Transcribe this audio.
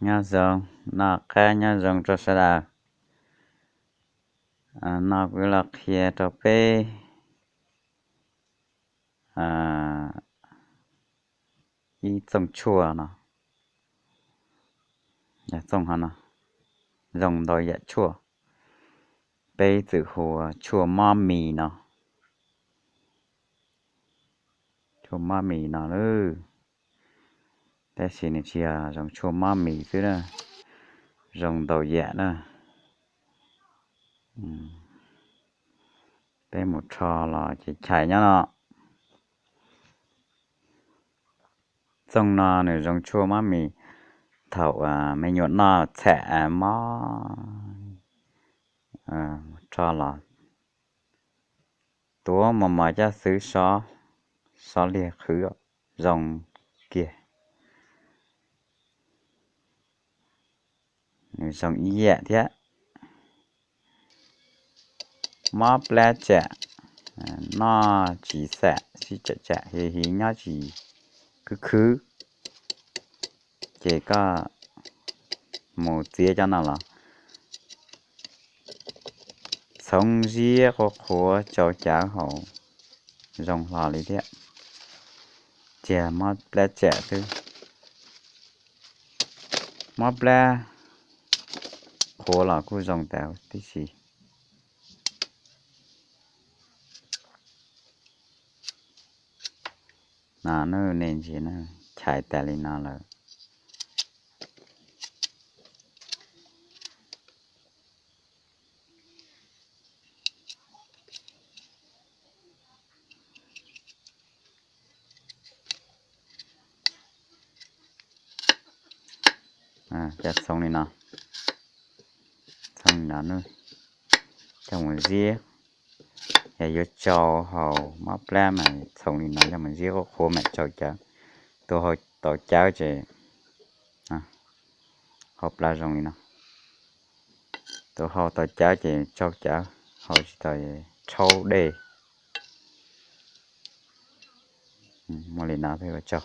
Nyob zoo, noj qab nyob zoo rau sawv daws. No kuv los qhia rau peb ib txooj tshuaj no, txooj no zoo ntau yam tshuaj. Peb txwm hu ua tshuaj mob mis no, tshuaj mob mis no lawm. Tab sis nws tsis yog zoo tshuaj mob mis xwb na, zoo ntau yam na. Peb mus rho los ces chais nyob no. Txooj no nws zoo tshuaj mob mis, thaum me nyuam noj txham mob, rho los tuav mos mos coj xwb, sov liag qhwv zoo kiag. Nws zoo ib yam thiab. Mob plab tsam, noj tsis xam sib tsam tsam hiv hiv nyob tsis khwv khwv, ces koj mus txiav cov no los txhoov ziab qhuav qhuav tsau cawv haus zoo hlo li thiab. Tsis yog mob plab tsam xwb, mob plab qhuav los kuj zoo tas tib si. No nej ntsia, chais tas li no lawm. Coj txhoov li no, txhoov li no, coj mus ziab. Yog yuav tsau haus mob plab mas txhoov li no coj mus ziab qhuav qhuav mam tsau cawv. Tus haus tau cawv ces haus plab zoo li no. Tus haus tau cawv ces tsau cawv, haus tsis tau rhaub dej. Muaj li no thiaj ua tsau.